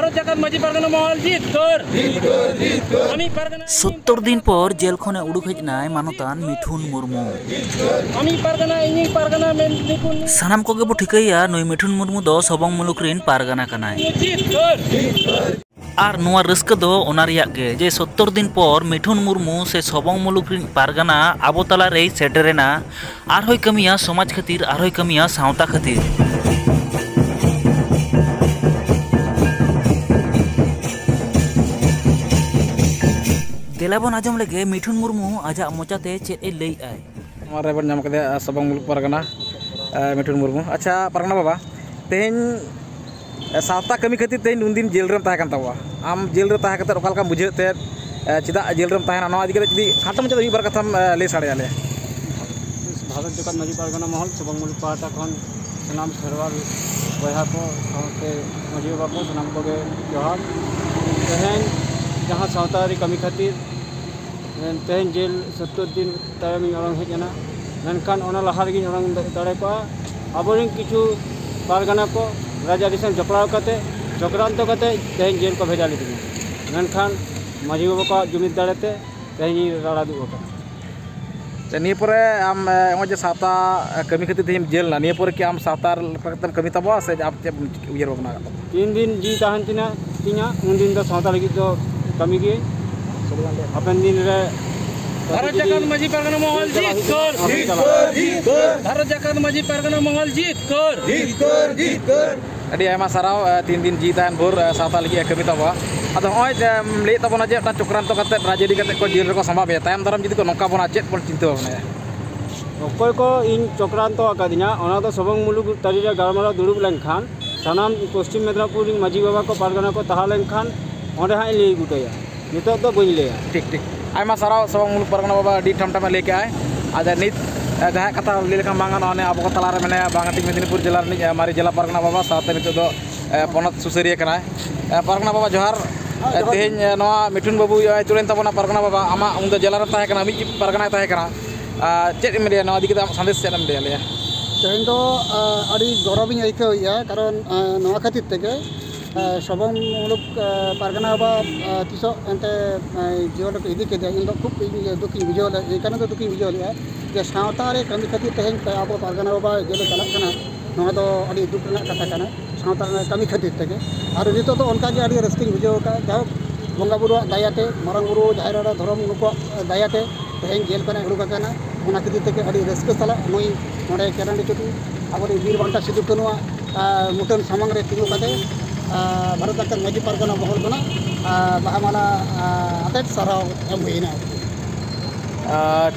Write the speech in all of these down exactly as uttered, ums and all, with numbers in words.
ᱵᱷᱟᱨᱚᱛ ᱡᱟᱠᱟᱛ ᱢᱟᱹᱡᱷᱤ ᱯᱟᱨᱜᱟᱱᱟ ᱢᱚᱦᱚᱞ ᱡᱤᱛᱠᱟᱹᱨ᱾ ᱟᱢᱤᱡ ᱯᱟᱨᱜᱟᱱᱟ ᱥᱳᱛᱛᱳᱨ ᱫᱤᱱ ᱯᱚᱨ ᱡᱮᱞ ᱠᱷᱚᱱᱮ ᱩᱰᱩᱠ ᱦᱮᱡ ᱮᱱᱟᱭ ᱢᱟᱱᱚᱛᱟᱱ ᱢᱤᱴᱷᱩᱱ ᱢᱩᱨᱢᱩ᱾ ᱟᱢᱤᱡ ᱯᱟᱨᱜᱟᱱᱟ, ᱤᱧᱤᱡ ᱯᱟᱨᱜᱟᱱᱟ ᱢᱮᱱ ᱱᱩᱠᱩ ᱥᱟᱱᱟᱢ ᱠᱚᱜᱮ ᱵᱚ ᱴᱷᱤᱠᱟᱹᱭᱟ, ᱱᱩᱭ ᱢᱤᱴᱷᱩᱱ ᱢᱩᱨᱢᱩ ᱫᱚ ᱥᱚᱵᱚᱝ ᱢᱩᱞᱩᱠ ᱨᱤᱱ ᱯᱟᱨᱜᱟᱱᱟ ᱠᱟᱱᱟᱭ᱾ ᱡᱤᱛᱠᱟᱹᱨ᱾ ᱟᱨ ᱱᱚᱣᱟ ᱨᱟᱹᱥᱠᱟᱹ ᱫᱚ ᱚᱱᱟ ᱨᱮᱭᱟᱜ ᱜᱮ ᱡᱮ ᱥᱳᱛᱛᱳᱨ ᱫᱤᱱ ᱯᱚᱨ ᱢᱤᱴᱷᱩᱱ ᱢᱩᱨᱢᱩ ᱥᱮ ᱥᱚᱵᱚᱝ ᱢᱩᱞᱩᱠ ᱨᱤᱱ ᱯᱟᱨᱜᱟᱱᱟ ᱟᱵᱚ ᱛᱟᱞᱟ ᱨᱮᱭ ᱥᱮᱴᱮᱨᱮᱱᱟ᱾ ᱟᱨᱦᱚᱸᱭ ᱠᱟᱹᱢᱤᱭᱟ ᱥᱚᱢᱟᱡᱽ ᱠᱷᱟᱹᱛᱤᱨ, ᱟᱨᱦᱚᱸᱭ ᱠᱟᱹᱢᱤᱭᱟ ᱥᱟᱶᱛᱟ ᱠᱷᱟᱹᱛᱤᱨ᱾ ᱫᱮᱞᱟ ᱵᱚᱱ ᱟᱸᱡᱚᱢ ᱞᱮᱜᱮ ᱢᱤᱴᱷᱩᱱ ᱢᱩᱨᱢᱩ ᱟᱡᱟᱜ ᱢᱚᱪᱟᱛᱮ ᱪᱮᱫ ᱮ ᱞᱟᱹᱭᱮᱜᱼᱟᱭ᱾ ᱱᱚᱣᱟ ᱨᱮᱵᱚᱱ ᱧᱟᱢ ᱠᱮᱫᱮᱭᱟ, ᱥᱚᱵᱚᱝ ᱢᱩᱞᱩᱠ ᱯᱟᱨᱜᱟᱱᱟ, ᱮ, ᱢᱤᱴᱷᱩᱱ ᱢᱩᱨᱢᱩ᱾ ᱟᱪᱪᱷᱟ ᱯᱟᱨᱜᱟᱱᱟ ᱵᱟᱵᱟ, ᱛᱮᱦᱮᱧ, ᱮ, ᱥᱟᱶᱛᱟ ᱠᱟᱹᱢᱤ ᱠᱷᱟᱹᱛᱤᱨ ᱛᱮᱦᱮᱧ ᱩᱱᱫᱤᱱ ᱡᱮᱞ ᱨᱮᱢ ᱛᱟᱦᱮᱸ ᱠᱟᱱ ᱛᱟᱵᱚᱣᱟ᱾ ᱟᱢ ᱡᱮᱞ ᱨᱮ ᱛᱟᱦᱮᱸ ᱠᱟᱛᱮᱫ ᱚᱠᱟ ᱞᱮᱠᱟᱢ ᱵᱩᱡᱷᱟᱹᱣᱮᱫ ᱛᱮ, ᱮ, ᱪᱮᱫᱟᱜ ᱡᱮᱞ ᱨᱮᱢ ᱛᱟᱦᱮᱱᱟ, ᱱᱚᱣᱟ ᱤᱫᱤ ᱠᱟᱛᱮ ᱡᱩᱫᱤ ᱠᱷᱟᱴᱚ ᱢᱟᱪᱷᱟ ᱛᱮ ᱢᱤᱫ ᱵᱟᱨ ᱠᱟᱛᱷᱟᱢ, ᱮ, ᱞᱟᱹᱭ ᱥᱟᱰᱮ ᱟᱞᱮᱭᱟ᱾ ᱵᱷᱟᱨᱚᱛ ᱡᱟᱠᱟᱛ ᱢᱟᱹᱡᱷᱤ ᱯᱟᱨᱜᱟᱱᱟ ᱢᱚᱦᱚᱞ ᱥᱚᱵᱚᱝ ᱢᱩᱞᱩᱠ ᱯᱟᱦᱴᱟ ᱠᱷᱚᱱ ᱥᱟᱱᱟᱢ ᱠᱷᱮᱨᱣᱟᱞ ᱵᱚᱭᱦᱟ ᱠᱚ ᱥᱟᱶᱛᱮ ᱢᱟᱹᱡᱷᱤ ᱵᱟᱵᱟ ᱠᱚ ᱥᱟᱱᱟᱢ ᱠᱚᱜᱮ ᱡᱚᱦᱟᱨ᱾ ᱛᱮᱦᱮᱧ ᱡᱟᱦᱟᱸ ᱥᱟᱶᱛᱟ ᱟᱹᱨᱤ ᱠᱟᱹᱢᱤ ᱠᱷᱟᱹᱛᱤᱨ ᱛᱮᱦᱮᱧ ᱡᱮᱞ ᱥᱳᱛᱛᱳᱨ ᱫᱤᱱ ᱛᱟᱭᱚᱢᱤᱧ ᱚᱰᱚᱝ ᱦᱮᱡ ᱮᱱᱟ, ᱢᱮᱱᱠᱷᱟᱱ ᱚᱱᱟ ᱞᱟᱦᱟ ᱨᱮᱜᱮᱧ ᱚᱰᱚᱝ ᱫᱟᱲᱮ ᱠᱚᱜᱼᱟ᱾ ᱟᱵᱚᱨᱮᱱ ᱠᱤᱪᱷᱩ ᱯᱟᱨᱜᱟᱱᱟ ᱠᱚ ᱨᱟᱡᱽᱟᱹᱨᱤ ᱥᱟᱶ ᱡᱚᱯᱲᱟᱣ ᱠᱟᱛᱮ, ᱪᱚᱠᱨᱟᱱᱛᱚ ᱠᱟᱛᱮ ᱛᱮᱦᱮᱧ ᱡᱮᱞ ᱠᱚ ᱵᱷᱮᱡᱟ ᱞᱤᱫᱤᱧᱟ, ᱢᱮᱱᱠᱷᱟᱱ ᱢᱟᱹᱡᱷᱤ ᱵᱟᱵᱟ ᱠᱚᱣᱟᱜ ᱡᱩᱢᱤᱫ ᱫᱟᱲᱮᱛᱮ ᱛᱮᱦᱮᱧᱤᱧ ᱨᱟᱲᱟ ᱫᱩᱜ ᱟᱠᱟᱱᱟ᱾ ᱟᱪᱪᱷᱟ, ᱱᱤᱭᱟᱹ ᱯᱚᱨᱮ ᱟᱢ, ᱮ, ᱱᱚᱜᱼᱚᱭ ᱡᱮ ᱥᱟᱶᱛᱟ, ᱮ, ᱠᱟᱹᱢᱤ ᱠᱷᱟᱹᱛᱤᱨ ᱛᱮ ᱛᱮᱦᱮᱧ ᱡᱮᱞ ᱮᱱᱟ, ᱱᱤᱭᱟᱹ ᱯᱚᱨᱮ ᱠᱤ ᱟᱢ ᱥᱟᱶᱛᱟ ᱞᱮᱠᱟᱛᱮᱢ ᱠᱟᱹᱢᱤ ᱛᱟᱵᱚᱣᱟ ᱥᱮ ᱟᱢ ᱪᱮᱫ ᱮᱢ ᱩᱭᱦᱟᱹᱨ ᱵᱷᱟᱵᱽᱱᱟ ᱟᱠᱟᱫ ᱛᱟᱢᱟ? ᱛᱤᱱ ᱫᱤᱱ ᱡᱤᱣᱤ ᱛᱟᱦᱮᱱ ᱛᱤᱧᱟ, ᱛᱤᱧᱟ, ᱩᱱᱫᱤᱱ ᱫᱚ ᱥᱟᱶᱛᱟ ᱞᱟᱹᱜᱤᱫ ᱫᱚ ᱠᱟᱹᱢᱤ ᱜᱮ᱾ ᱦᱟᱯᱮᱱ ᱫᱤᱱ ᱨᱮ ᱵᱷᱟᱨᱚᱛ ᱡᱟᱠᱟᱛ ᱢᱟᱹᱡᱷᱤ ᱯᱟᱨᱜᱟᱱᱟ ᱢᱚᱦᱚᱞ ᱡᱤᱛᱠᱟᱹᱨ᱾ ᱵᱷᱟᱨᱚᱛ ᱡᱟᱠᱟᱛ ᱢᱟᱹᱡᱷᱤ ᱯᱟᱨᱜᱟᱱᱟ ᱢᱚᱦᱚᱞ ᱡᱤᱛᱠᱟᱹᱨ᱾ ᱟᱹᱰᱤ ᱟᱭᱢᱟ ᱥᱟᱨᱦᱟᱣ, ᱮ, ᱛᱤᱱ ᱫᱤᱱ ᱡᱤᱣᱤ ᱛᱟᱦᱮᱱ ᱵᱷᱳᱨ, ᱮ, ᱥᱟᱶᱛᱟ ᱞᱟᱹᱜᱤᱫ ᱮ ᱠᱟᱹᱢᱤ ᱛᱟᱵᱚᱣᱟ᱾ ᱟᱫᱚ ᱱᱚᱜᱼᱚᱭ ᱡᱮ, ᱮᱢ ᱞᱟᱹᱭᱮᱫ ᱛᱟᱵᱚᱱᱟ ᱡᱮ ᱢᱤᱫᱴᱟᱝ ᱪᱚᱠᱨᱟᱱᱛᱚ ᱠᱟᱛᱮ ᱨᱟᱡᱽᱟᱹᱨᱤ ᱠᱟᱛᱮ ᱠᱚ ᱡᱮᱞ ᱨᱮᱠᱚ ᱥᱟᱢᱵᱟᱣ ᱢᱮᱭᱟ, ᱛᱟᱭᱚᱢ ᱫᱟᱨᱟᱢ ᱡᱩᱫᱤ ᱠᱚ ᱱᱚᱝᱠᱟ ᱵᱚᱱᱟ, ᱪᱮᱫ ᱵᱚᱱ ᱪᱤᱱᱛᱟᱹ ᱵᱷᱟᱵᱽᱱᱟᱭᱟ? ᱚᱠᱚᱭ ᱠᱚ ᱤᱧ ᱪᱚᱠᱨᱟᱱᱛᱚ ᱟᱠᱟᱫᱤᱧᱟ, ᱚᱱᱟ ᱫᱚ ᱥᱚᱵᱚᱝ ᱢᱩᱞᱩᱠ ᱛᱟᱹᱨᱤ ᱨᱮ ᱜᱟᱞᱢᱟᱨᱟᱣ ᱫᱩᱲᱩᱵ ᱞᱮᱱᱠᱷᱟᱱ ᱥᱟᱱᱟᱢ ᱯᱚᱥᱪᱤᱢ ᱢᱮᱫᱽᱱᱟᱯᱩᱨ ᱨᱮᱱ ᱢᱟᱹᱡᱷᱤ ᱵᱟᱵᱟ ᱠᱚ ᱯᱟᱨᱜᱟᱱᱟ ᱠᱚ ᱛᱟᱦᱮᱸ ᱞᱮᱱᱠᱷᱟᱱ ᱚᱸᱰᱮ ᱦᱟᱸᱜ ᱤᱧ ᱞᱟᱹᱭ ᱜᱚᱴᱟᱭᱟ᱾ ᱱᱤᱛᱚᱜ ᱫᱚ ᱵᱟᱹᱧ ᱞᱟᱹᱭᱟ᱾ ᱴᱷᱤᱠ, ᱴᱷᱤᱠ᱾ ᱟᱭᱢᱟ ᱥᱟᱨᱦᱟᱣ ᱥᱚᱵᱚᱝ ᱢᱩᱞᱩᱠ ᱯᱟᱨᱜᱟᱱᱟ ᱵᱟᱵᱟ, ᱟᱹᱰᱤ ᱴᱷᱟᱢ ᱴᱷᱟᱢᱮ ᱞᱟᱹᱭ ᱠᱮᱜᱼᱟᱭ᱾ ᱟᱨ ᱱᱤᱛ, ᱮ, ᱡᱟᱦᱟᱸᱭᱟᱜ ᱠᱟᱛᱷᱟ ᱞᱟᱹᱭ ᱞᱮᱠᱷᱟᱱ ᱵᱟᱝ ᱜᱟᱱᱚᱜᱼᱟ, ᱱᱤᱭᱟᱹ ᱟᱵᱚ ᱠᱚ ᱛᱟᱞᱟᱨᱮ ᱢᱮᱱᱟᱭᱟ ᱵᱟᱝ ᱦᱟᱹᱴᱤᱧ ᱢᱮᱫᱽᱱᱤᱯᱩᱨ ᱡᱮᱞᱟ ᱨᱤᱱᱤᱡ, ᱮ, ᱢᱟᱨᱮ ᱡᱮᱞᱟ ᱯᱟᱨᱜᱟᱱᱟ ᱵᱟᱵᱟ, ᱥᱟᱶᱛᱮ ᱱᱤᱛᱚᱜ ᱫᱚ, ᱮ, ᱯᱚᱱᱚᱛ ᱥᱩᱥᱟᱹᱨᱤᱭᱟᱹ ᱠᱟᱱᱟᱭ᱾ ᱮ, ᱯᱟᱨᱜᱟᱱᱟ ᱵᱟᱵᱟ ᱡᱚᱦᱟᱨ᱾ ᱮ, ᱛᱮᱦᱮᱧ, ᱮ, ᱱᱚᱣᱟ ᱢᱤᱴᱷᱩᱱ ᱵᱟᱹᱵᱩ, ᱮ, ᱪᱩᱲᱟᱹᱭᱮᱱ ᱛᱟᱵᱚᱱᱟ ᱯᱟᱨᱜᱟᱱᱟ ᱵᱟᱵᱟ, ᱟᱢᱟᱜ ᱩᱱᱫᱚ ᱡᱮᱞᱟ ᱨᱮᱢ ᱛᱟᱦᱮᱸ ᱠᱟᱱᱟ, ᱢᱤᱫ ᱯᱟᱨᱜᱟᱱᱟᱭ ᱛᱟᱦᱮᱸ ᱠᱟᱱᱟ᱾ ᱟᱨ ᱪᱮᱫ ᱮᱢ ᱞᱟᱹᱭᱟ, ᱱᱚᱣᱟ ᱤᱫᱤ ᱠᱟᱛᱮ ᱟᱢᱟᱜ ᱥᱟᱸᱫᱮᱥ ᱪᱮᱫ ᱮᱢ ᱞᱟᱹᱭᱟ, ᱞᱟᱹᱭᱟ? ᱛᱮᱦᱮᱧ ᱫᱚ, ᱮ, ᱟᱹᱰᱤ ᱜᱚᱨᱚᱵᱤᱧ ᱟᱹᱭᱠᱟᱹᱣᱮᱫᱼᱟ, ᱠᱟᱨᱚᱱ, ᱮ, ᱱᱚᱣᱟ ᱠᱷᱟᱹᱛᱤᱨ ᱛᱮᱜᱮ ᱥᱚᱵᱚᱝ ᱢᱩᱞᱩᱠ ᱯᱟᱨᱜᱟᱱᱟ ᱵᱟᱵᱟ ᱛᱤᱥᱚᱜ ᱮᱱᱛᱮ ᱡᱤᱭᱚᱱ ᱨᱮᱠᱚ ᱤᱫᱤ ᱠᱮᱫᱮᱭᱟ, ᱤᱧ ᱫᱚ ᱠᱷᱩᱵ ᱤᱧ ᱫᱩᱠ ᱤᱧ ᱵᱩᱡᱷᱟᱹᱣ ᱞᱮᱫᱟ᱾ ᱮᱭ ᱠᱟᱨᱚᱱ ᱫᱚ ᱫᱩᱠ ᱤᱧ ᱵᱩᱡᱷᱟᱹᱣ ᱞᱮᱫᱟ ᱡᱮ ᱥᱟᱶᱛᱟ ᱨᱮ ᱠᱟᱹᱢᱤ ᱠᱷᱟᱹᱛᱤᱨ ᱛᱮᱦᱮᱧ ᱟᱵᱚ ᱯᱟᱨᱜᱟᱱᱟ ᱵᱟᱵᱟ ᱡᱮᱞᱮ ᱪᱟᱞᱟᱜ ᱠᱟᱱᱟ, ᱱᱚᱣᱟ ᱫᱚ ᱟᱹᱰᱤ ᱫᱩᱠ ᱨᱮᱱᱟᱜ ᱠᱟᱛᱷᱟ ᱠᱟᱱᱟ᱾ ᱥᱟᱶᱛᱟ ᱨᱮᱱᱟᱜ ᱠᱟᱹᱢᱤ ᱠᱷᱟᱹᱛᱤᱨ ᱛᱮᱜᱮ ᱟᱨ ᱱᱤᱛᱚᱜ ᱫᱚ ᱚᱱᱠᱟ ᱜᱮ ᱟᱹᱰᱤ ᱨᱟᱹᱥᱠᱟᱹᱧ ᱵᱩᱡᱷᱟᱹᱣ ᱟᱠᱟᱫᱼᱟ᱾ ᱡᱟᱭᱦᱳᱠ, ᱵᱚᱸᱜᱟ ᱵᱩᱨᱩᱣᱟᱜ ᱫᱟᱭᱟᱛᱮ, ᱢᱟᱨᱟᱝ ᱵᱩᱨᱩ, ᱡᱟᱦᱮᱨ ᱟᱭᱳ, ᱫᱷᱚᱨᱚᱢ, ᱱᱩᱠᱩᱣᱟᱜ ᱫᱟᱭᱟᱛᱮ ᱛᱮᱦᱮᱧ ᱡᱮᱞ ᱠᱷᱚᱱᱟᱜ ᱩᱰᱩᱠ ᱟᱠᱟᱱᱟ᱾ ᱚᱱᱟ ᱠᱷᱟᱹᱛᱤᱨ ᱛᱮᱜᱮ ᱟᱹᱰᱤ ᱨᱟᱹᱥᱠᱟᱹ ᱥᱟᱞᱟᱜ ᱱᱩᱭ ᱱᱚᱰᱮ ᱠᱮᱨᱟᱱᱰᱤ ᱪᱩᱴᱤ ᱟᱵᱚᱨᱮᱱ ᱵᱤᱨ ᱵᱟᱱᱴᱟ ᱥᱤᱫᱩ ᱠᱟᱹᱱᱩᱣᱟᱜ ᱢᱩᱴᱷᱟᱹᱱ ᱥᱟᱢᱟᱝ ᱨᱮ ᱛᱤᱸᱜᱩ ᱠᱟᱛᱮ ᱵᱷᱟᱨᱚᱛ ᱡᱟᱠᱟᱛ ᱢᱟᱹᱡᱷᱤ ᱯᱟᱨᱜᱟᱱᱟ ᱢᱚᱦᱚᱞ ᱠᱷᱚᱱᱟᱜ ᱵᱟᱦᱟ ᱢᱟᱞᱟ ᱟᱛᱮᱫ ᱥᱟᱨᱦᱟᱣ ᱮᱢ ᱦᱩᱭᱮᱱᱟ᱾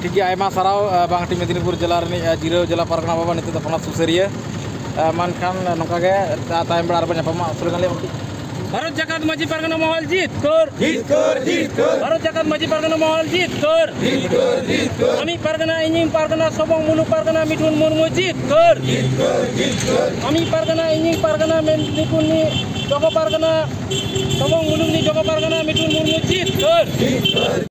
ᱴᱷᱤᱠ ᱜᱮᱭᱟ, ᱟᱭᱢᱟ ᱥᱟᱨᱦᱟᱣ ᱵᱟᱝᱴᱤ ᱢᱮᱫᱽᱱᱤᱯᱩᱨ ᱡᱮᱞᱟ ᱨᱤᱱᱤᱡ ᱡᱤᱨᱟᱹᱣ ᱡᱮᱞᱟ ᱯᱟᱨᱜᱟᱱᱟ ᱵᱟᱵᱟ, ᱱᱤᱛᱚᱜ ᱫᱚ ᱯᱚᱱᱚᱛ ᱥᱩᱥᱟᱹᱨᱤᱭᱟᱹ᱾ ᱢᱮᱱᱠᱷᱟᱱ ᱱᱚᱝᱠᱟ ᱜᱮ ᱛᱟᱭᱚᱢ ᱵᱮᱲᱟ ᱟᱨᱵᱚᱱ ᱧᱟᱯᱟᱢᱟ, ᱩᱥᱟᱹᱨᱟ ᱜᱟᱱ ᱞᱟᱹᱭ ᱢᱮ᱾ ᱵᱷᱟᱨᱚᱛ ᱡᱟᱠᱟᱛ ᱢᱟᱹᱡᱷᱤ ᱯᱟᱨᱜᱟᱱᱟ ᱢᱚᱦᱚᱞ ᱡᱤᱛᱠᱟᱹᱨ᱾ ᱡᱤᱛᱠᱟᱹᱨ, ᱡᱤᱛᱠᱟᱹᱨ᱾ ᱵᱷᱟᱨᱚᱛ ᱡᱟᱠᱟᱛ ᱢᱟᱹᱡᱷᱤ ᱯᱟᱨᱜᱟᱱᱟ ᱢᱚᱦᱚᱞ ᱡᱤᱛᱠᱟᱹᱨ᱾ ᱡᱤᱛᱠᱟᱹᱨ, ᱡᱤᱛᱠᱟᱹᱨ᱾ ᱟᱢᱤᱡ ᱯᱟᱨᱜᱟᱱᱟ, ᱤᱧᱤᱧ ᱯᱟᱨᱜᱟᱱᱟ, ᱥᱚᱵᱚᱝ ᱢᱩᱞᱩᱠ ᱯᱟᱨᱜᱟᱱᱟ ᱢᱤᱴᱷᱩᱱ ᱢᱩᱨᱢᱩ ᱡᱤᱛᱠᱟᱹᱨ᱾ ᱡᱤᱛᱠᱟᱹᱨ, ᱡᱤᱛᱠᱟᱹᱨ᱾ ᱟᱢᱤᱡ ᱯᱟᱨᱜᱟᱱᱟ, ᱤᱧᱤᱧ ᱯᱟᱨᱜᱟᱱᱟ, ᱢᱮᱱᱫᱤᱠᱩᱱᱤ ᱡᱚᱜᱚ ᱯᱟᱨᱜᱟᱱᱟ, ᱥᱚᱵᱚᱝ ᱢᱩᱞᱩᱠᱱᱤ ᱡᱚᱜᱚ ᱯᱟᱨᱜᱟᱱᱟ ᱢᱤᱴᱷᱩᱱ ᱢᱩᱨᱢᱩ ᱡᱤᱛᱠᱟᱹᱨ᱾ ᱡᱤᱛᱠᱟᱹᱨ᱾